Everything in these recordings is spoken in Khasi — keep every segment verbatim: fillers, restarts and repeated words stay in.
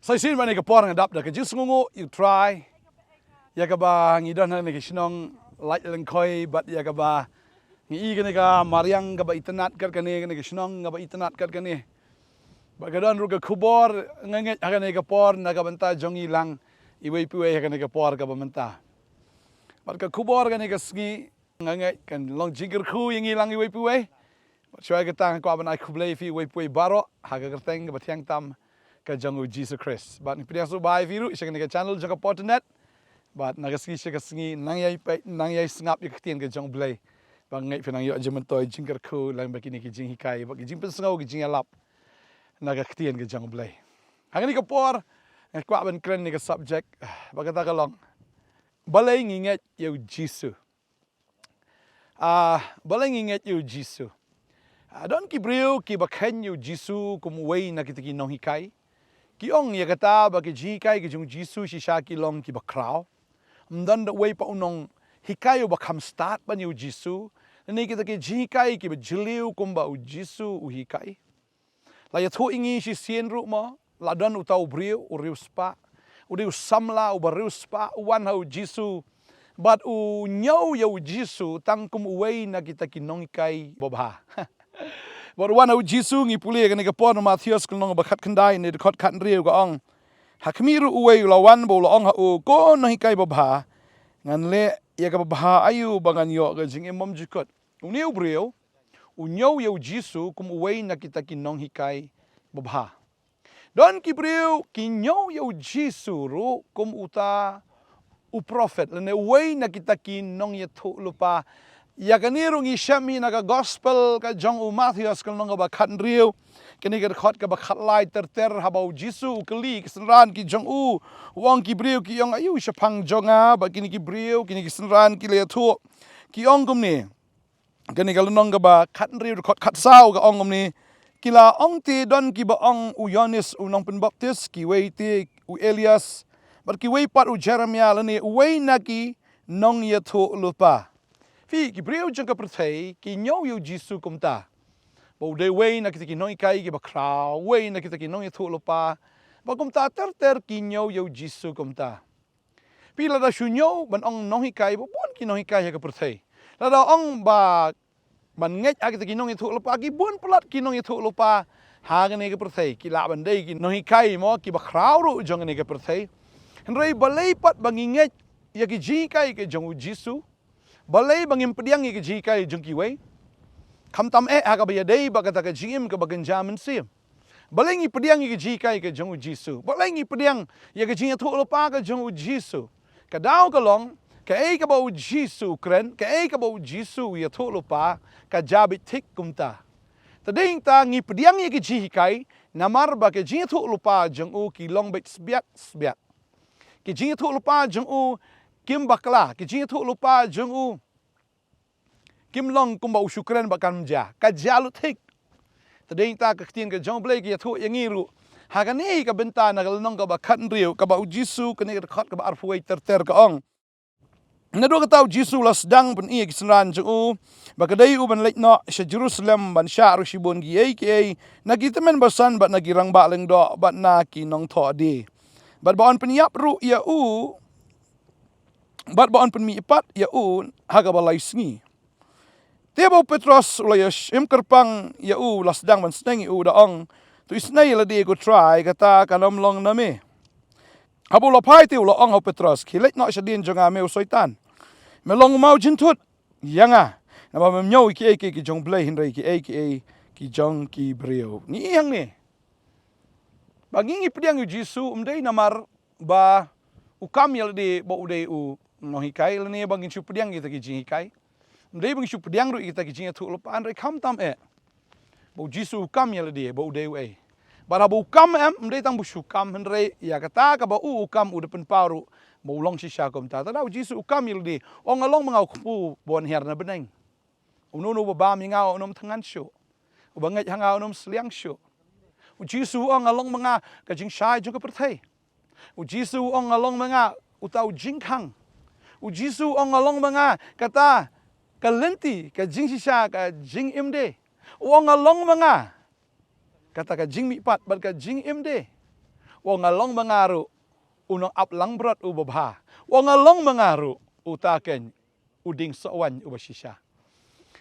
Sa shisien bad kane ka por nga dap da ka jingsngewnguh ïa u Trai ïa kaba ngi don ha kane ka shnong Laitlyngkhoi bad ïa kaba ngi i kane ka mariang kaba itynnad kat kane, kane ka shnong kaba itynnad kat kane. Bad ka don ruh ka khubor nga ngeit ha kane ka por na ka bynta jong ngi lang iwei pa iwei ha kane ka por kaba mynta. Bad ka khubor kane ka sngi nga ngeit kan long jingkyrkhu ïa ngi lang iwei pa iwei. Bad shuwa kata nga kwah ban ai khublei ïa phi iwei pa iwei baroh ha ka kyrteng kaba thiang tam ka jong u Jisu Khrist. Bad nga pdiang sngewbha ïa phi ruh sha kane ka channel jong ka Potternet. Bad na ka sngi sha ka sngi nang ïai peit, nang ïai sngap ïa ka ktien ka jong u Blei. Ba nga ngeit phin nang ïoh jingmyntoi, jingkyrkhu lem bad kine ki jinghikai bad ki jingpynsngew, ki jingïalap na ka ktien ka jong u Blei. Ha kane ka por nga kwah ban kren ïa ka subject ba kata ka long: Balei ngi ngeit ïa u Jisu? Ah, balei ngi ngeit ïa u Jisu? Ah, don ki briew kiba kheiñ ïa u Jisu kum uwei na kita ki nonghikai. Ki ong ïa kata ba ki jinghikai ki jong u Jisu shisha ki long kiba khraw. Ym don da uwei pat u nonghikai uba kham stad ban ïa u Jisu. Lane kita ki jinghikai kiba jylliew kumba u Jisu u hikai. La ïathuh ïa ngi shisien ruh mo, la don uta u briew, u riewspah, u dei u samla uba riewspah, u wan ha u Jisu bad u ñiew ïa u Jisu tang kum uwei na kita ki nonghikai babha. Bad u wan ha u Jisu, ngi pule kane ka por na Mathaios ka lynnong ba khatkhyndai ne dkhot khathynriew ka ong: Ha khmih ruh uwei u la wan bad u la ong ha u, ko nonghikai babha, ngan leh ïa kaba bha aïu ba ngan ïoh ka jingim bymjukut? Une u briew u ñiew ïa u Jisu kum uwei na kita ki nonghikai babha. Don ki briew ki ñiew ïa u Jisu ruh kum uta u prophet lane uwei na kita ki nongïathuhlypa. Ïa kane ruh ngi shem hi na ka gospel ka jong u Mathaios ka lynnong kaba khathynriew, kane ka dkhot kaba khatlai ter ter, haba u Jisu u kylli ki synran ki jong u, u ong, ki briew ki ong aïu shaphang jong nga? Bad kine ki briew, kine ki synran ki la ïathuh, ki ong kumne. Kane ka lynnong kaba khathynriew dkhot khatsaw ka ong kumne: Ki la ong te, don kiba ong u Ïoannis u nongpynbaptis, kiwei te u Elias, bad kiwei pat u Jeremiah lane uwei na ki nongïathuhlypa. Phi, ki briew jong ka pyrthei ki ñiew ïa u Jisu kumta, ba u dei uwei na kita ki nonghikai kiba khraw, uwei na kita ki nongïathuhlypa, ba kumta ter ter ki ñiew ïa u Jisu kumta. Phi, lada shu ñiew ban ong nonghikai, ba bun ki nonghikai ha ka pyrthei. Lada ong ba ban ngeit ha kita ki nongïathuhlypa, ki bun palat ki nongïathuhlypa ha kane ka pyrthei. Ki lah ban dei ki nonghikai mo kiba khraw ruh jong kane ka pyrthei. Hynrei balei pat ba ngi ngeit ïa ki jinghikai ka jong u Jisu? Balei ba ngim pdiang ïa ka jinghikai jong kiwei, khamtam eh ha kaba ïadei bad kata ka jingim kaba kynja mynsiem? Balei ngi pdiang ïa ka jinghikai ka jong u Jisu? Balei ngi pdiang ïa ka jingïathuhlypa ka jong u Jisu? Ka daw ka long, kaei kaba u Jisu u kren, kaei kaba u Jisu u ïathuhlypa, ka jia beit thik kumta. Te dei nangta ngi pdiang ïa ka jinghikai, namar ba ka jingïathuhlypa jong u ki long beit sbiat sbiat. Ki jingïathuhlypa jong u kim bakla, ki jingïathuhlypa jong u kim long kumba u shu kren ba kan jia, ka jia lut thik. Te dei nangta ka ktien ka jong u Blei ka ïathuh ïa ngi ruh ha kane ka bynta na ka lynnong kaba khathynriew, kaba u Jisu, kane ka dkhot kaba arphew wei ter ter ka ong: Naduh kata u Jisu u la sdang pyni ïa ki synran jong u ba ka dei u ban leit noh sha Jerusalem ban shah ruh shibun kiei kiei na ki tymmen basan bad na ki rangbah lyngdoh bad na ki nongthoh die, bad ba yn pynïap ruh ïa u, bad ba yn pynmih pat ïa u ha kaba lai sngi. Te haba u Petros u la ïashim kyrpang ïa u, u la sdang ban sneng ïa u, u da ong: To isynei ïa lade, ko Trai, kata kan ym long na me. Haba u la phai te u la ong ha u Petros: Khie leit noh shadien jong nga, me u Soitan. Me long u maw jynthut ïa nga, namar mem ñiew ïa kiei kiei ki jong u Blei, hynrei kiei kiei ki jong ki briew. Ngi i hangne ba ngi, ngi pdiang ïa u Jisu ym dei namar ba u kam ïa lade ba u dei u nonghikai, lane ba ngin shu pdiang kita ki jinghikai. Ym dei ba ngin shu pdiang ruh kita ki jingïathuhlypa, hynrei khamtam eh ba u Jisu u kam ïa lade ba u dei uei. Bad haba u kam em, ym dei tang ba u shu kam, hynrei ïa kata kaba u, u kam u da pynpaw ruh ba u long shisha kumta. Te da u Jisu u kam ïa lade, u ong: Nga long ma nga u kpu ba wan hiar na bneng. Uno uno uba bam ïa nga un ym thngan shuh. Uba ngeit ha nga un ym sliang shuh. U Jisu u ong: Nga long ma nga ka jingshai jong ka pyrthei. U Jisu u ong: Nga long ma nga uta u jingkhang. U Jisu u ong: Nga long ma nga kata ka lynti, ka jingshisha, ka jingim de. U ong: Nga long ma nga kata ka jingmihpat bad ka jingim de. Wa nga long ma nga ruh u nongap langbrot uba bha. Wa nga long ma nga ruh uta ken u dieng sohwan uba shisha.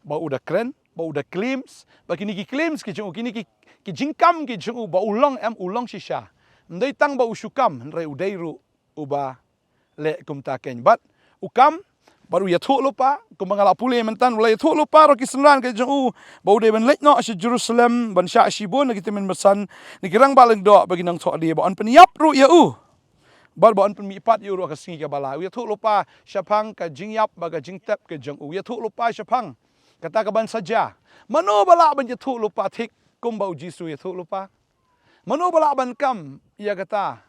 Ba u da kren, ba u da claims, ba kine ki claims ki jong u, kine ki, ki jingkam ki jong u, ba u long em u long shisha. Ym dei tang ba u shu kam, hynrei u dei ruh uba leh kumta ken. Bad u kam, bad u ïathuh lypa, kumba nga la pule myntan, u la ïathuh lypa ruh ki synran ki jong u, ba u dei ban leit noh sha Jerusalem, ban shah shibun na ki tymmen basan, na ki rangbah lyngdoh, ba ki nongthoh die, ba yn pynïap ruh ïa u. Bad ba yn pynmihpat ïa u ruh ha ka sngi kaba lai. U ïathuh lypa shaphang ka jingïap bad ka jingtep ka jong u. U ïathuh lypa shaphang kata kaban sa jia. Mano ba lah ban ïathuh lypa thik kumba u Jisu u ïathuh lypa? Mano ba lah ban kam ïa kata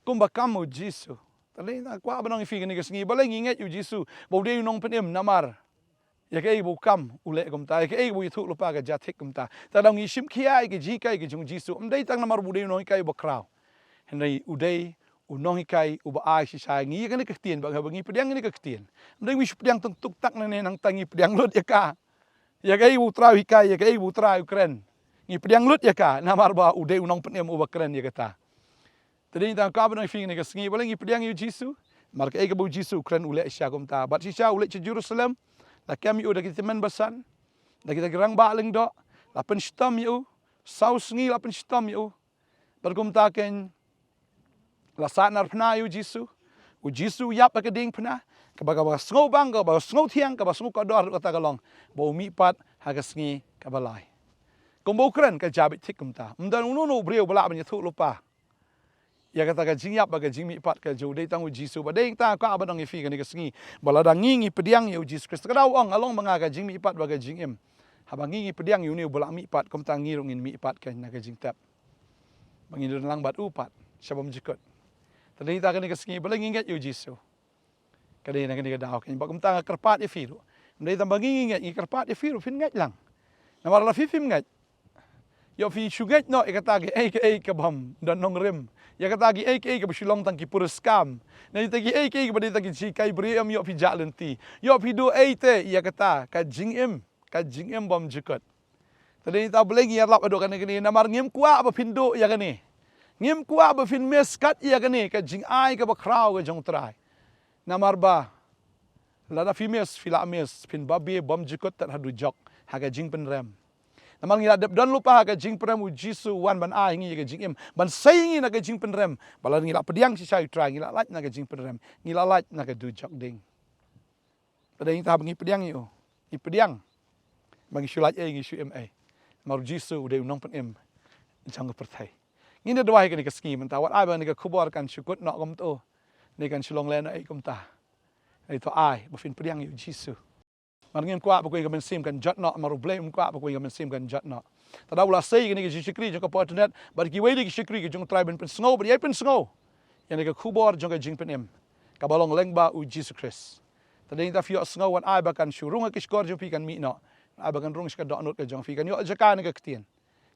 kumba kam u Jisu? Te dei tang kwah ban ong ïa phi kane ka sngi, balei ngi ngeit ïa u Jisu ba u dei u nongpynim, namar ïa kaei ba u kam u leh kumta, ïa kaei ba u ïathuh lypa ka jia thik kumta. Te lada ngi shim khia ïa ka jinghikai ka jong u Jisu, ym dei tang namar ba u dei u nonghikai uba khraw, hynrei u dei u nonghikai uba ai shisha ïa ngi ïa kane ka ktien, bad haba ngi pdiang ïa kane ka ktien, ym dei ngi shu pdiang tang tuk tak nangne, nangta ngi pdiang lut ïa ka, ïa kaei ba u Trai u hikai, ïa kaei ba u Trai u kren. Ngi pdiang lut ïa ka namar ba u dei u nongpynim uba kren ïa kata. Te dei tang kwah ban ong ïa phi kane ka sngi, balei ngi pdiang ïa u Jisu? Namar kaei kaba u Jisu u kren u leh shisha kumta. Bad shisha u leit sha Jerusalem, la kem ïa u da ki tymmen basan, da kita ki rangbah lyngdoh, la pynshitom ïa u, saw sngi la pynshitom ïa u. Bad kumta ken la sahnarphna ïa u Jisu. U Jisu u ïap ha ka diengphna, kaba, kaba sngewbang, kaba sngewthiang, kaba sngewkordor, kata ka long ba u mihpat ha ka sngi kaba lai. Kumba u kren ka jia beit thik kumta. Ym don uno uno u briew ba lah ban ïathuh lypa ïa kata ka jingïap bad ka jingmihpat ka jong u, dei tang u Jisu. Bad dei tang kwah ban ong ïa phi kane ka sngi, ba lada ngi ngi pdiang ïa u Jisu Khrist, ka daw ong, nga long ma nga ka jingmihpat bad ka jingim. Haba ngi ngi pdiang ïa une uba la mihpat, kumta ngi ruh ngin mihpat ken na ka jingtep, ba ngin don lang bad u pat sha bymjukut. Te dei tang kane ka sngi, balei ngi ngeit ïa u Jisu? Ka dei na kane ka daw ken, bad kumta nga kyrpad ïa phi ruh. Ym dei tang ba ngi ngi ngeit, ngi kyrpad ïa phi ruh phin ngeit lang. Namar lada phi phim ngeit, ïoh phi shu ngeit noh ïa kata kiei kiei ki bym don nongrim, ïa kata kiei kiei kiba shu long tang ki puriskam, ne ïa kata kiei kiei kiba dei tang ki jinghikai briew, ïoh phi jah lynti, ïoh phi duh ei te ïa kata ka jingim, ka jingim bymjukut. Te dei tang balei ngi ïalap haduh kane kane, namar ngim kwah ba phin duh ïa kane. Ngim kwah ba phin miss kat ïa kane ka jingai kaba khraw ka jong u Trai. Namar ba lada phi miss, phi lah miss, phin babe bymjukut tad ha dujok ha ka jingpynrem. Namar ngi la dep don lypa ha ka jingpynrem, u Jisu u wan ban ai ngi ïa ka jingim, ban sei ngi na ka jingpynrem. Ba lada ngi la pdiang shisha ïa u Trai, ngi la lait na ka jingpynrem, ngi la lait na ka dujok ding. Te dei tang ba ngi pdiang ïa u, ngi pdiang, ba ngi shu lait ei, ngi shu im ei. Namar u Jisu u dei u nongpynim jong ka pyrthei. Ngin ïa duwai kane ka sngi mynta, wat ai ba kane ka khubor kan shu kut noh kumto, ne kan shu long lehnohei kumta. Hynrei to ai ba phin pdiang ïa u Jisu. Namar ngim kwah ba kawei ka mynsiem kan jot noh, namar u Blei um kwah ba kawei ka mynsiem kan jot noh. Te da u la sei kane ka jingshakri jong ka por internet bad kiwei de ki shakri ki jong u Trai ban pynsngew bad ïai pynsngew ïa kane ka khubor jong ka jingpynim, kaba long lyngba u Jisu Khrist. Te dei tang phi ïohsngew, wat ai ba kan shu rung ha ki shkor jong phi, kan mih noh. Ai ba kan rung sha ka dohnud ka jong phi, kan ïoh jaka na ka ktien,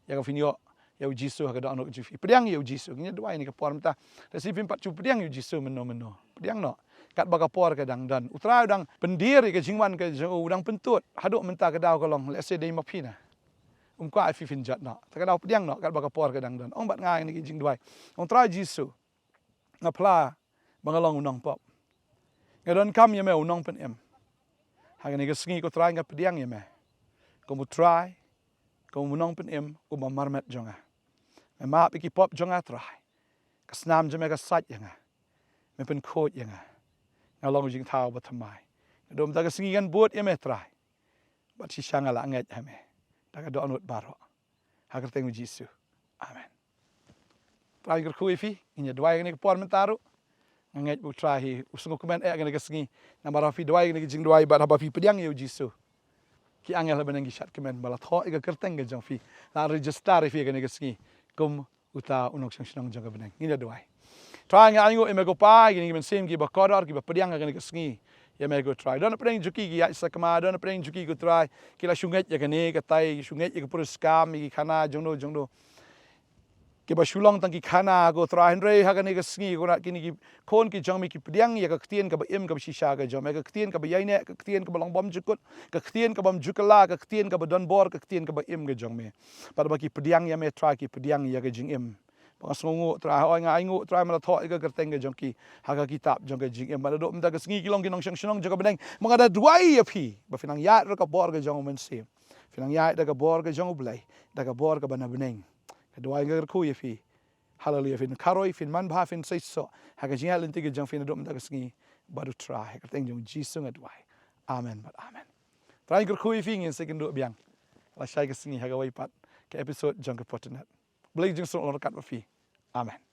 ïa ka phin ïoh ïa u Jisu ha ka dohnud ka jong phi. Pdiang ïa u Jisu, ngin ïa duwai kane ka por mynta. Lehse phim pat shu pdiang ïa u Jisu mynno mynno, pdiang noh, katba ka por ka dang don. U Trai u dang pyndir ïa ka jingwan ka jong u, u dang pyntud. Haduh mynta ka daw ka long, lehse dei ma phi na, um kwah ïa phi phin jot noh. Te ka daw pdiang noh katba ka por ka dang don. Ong bad nga ïa kane ka jingduwai. Ong Trai Jisu, nga phla ba nga long u nongpop. Nga donkam ïa me u nongpynim. Ha kane ka sngi ko Trai nga pdiang ïa me kum u Trai, kum u nongpynim uba marmet jong nga. Me map ïa ki pop jong nga Trai. Ka snam jong me ka sait ïa nga. Me pynkhuid ïa nga. Nga long u jingthaw ba thymmai. Naduh mynta ka sngi ngan bud ïa me Trai. Bad shisha nga la ngeit ha me da ka dohnud baroh. Ha ka kyrteng u Jisu. Amen. Trai kyrkhu ïa phi, ngin ïa duwai kane ka por mynta ruh. Nga ngeit ba u Trai hi u sngewkmen eh kane ka sngi. Namar haba phi duwai kane ka jingduwai bad haba phi pdiang ïa u Jisu, ki angel ha bneng ki shad kmen ba la thoh ïa ka kyrteng ka jong phi, la register ïa phi kane ka sngi kum uta u nongshong shnong jong ka bneng. Ngin ïa duwai. Trai, nga ainguh ïa me ko Pa, kine ki mynsiem kiba kordor kiba pdiang ha kane ka sngi ïa me ko Trai. Don hapdeng jong ki ki ïaid sakma, don hapdeng jong ki ko Trai ki la shu ngeit ïa kane ka tai, ki shu ngeit ïa ka puriskam, ïa ki khana jongno jongno, kiba shu long tang ki khana ko Trai. Hynrei ha kane ka sngi ko Trai, kine ki khun ki jong me ki pdiang ïa ka ktien kaba im kaba shisha ka jong me, ka ktien kaba ïaineh, ka ktien kaba long bymjukut, ka ktien ka bym ju kylla, ka ktien kaba donbor, ka ktien kaba im ka jong me. Bad ba ki pdiang ïa me Trai, ki pdiang ïa ka jingim. Ba nga sngewnguh Trai, hooid nga ainguh Trai, me la thoh ïa ka kyrteng ka jong ki ha ka kitab jong ka jingim. Ba naduh mynta ka sngi ki long ki nongshong shnong jong ka bneng. Ba nga da duwai ïa phi ba phin nang ïaid da ka bor ka jong U Mynsiem, phin nang ïaid da ka bor ka jong U Blei, da ka bor kaba na bneng. Nga duwai, nga kyrkhu ïa phi. Haleluia. Phin kharoi, phin manbha, phin seisoh ha ka jingïaid lynti ka jong phi naduh mynta ka sngi bad U Trai. Ha ka kyrteng jong U Jisu nga duwai. Amen bad amen. Trai kyrkhu ïa phi, ngin sa ïakynduh biang lashai ka sngi ha kawei pat ka episode jong ka Potternet. Blei jingsuk long ryngkat bad phi. Amen.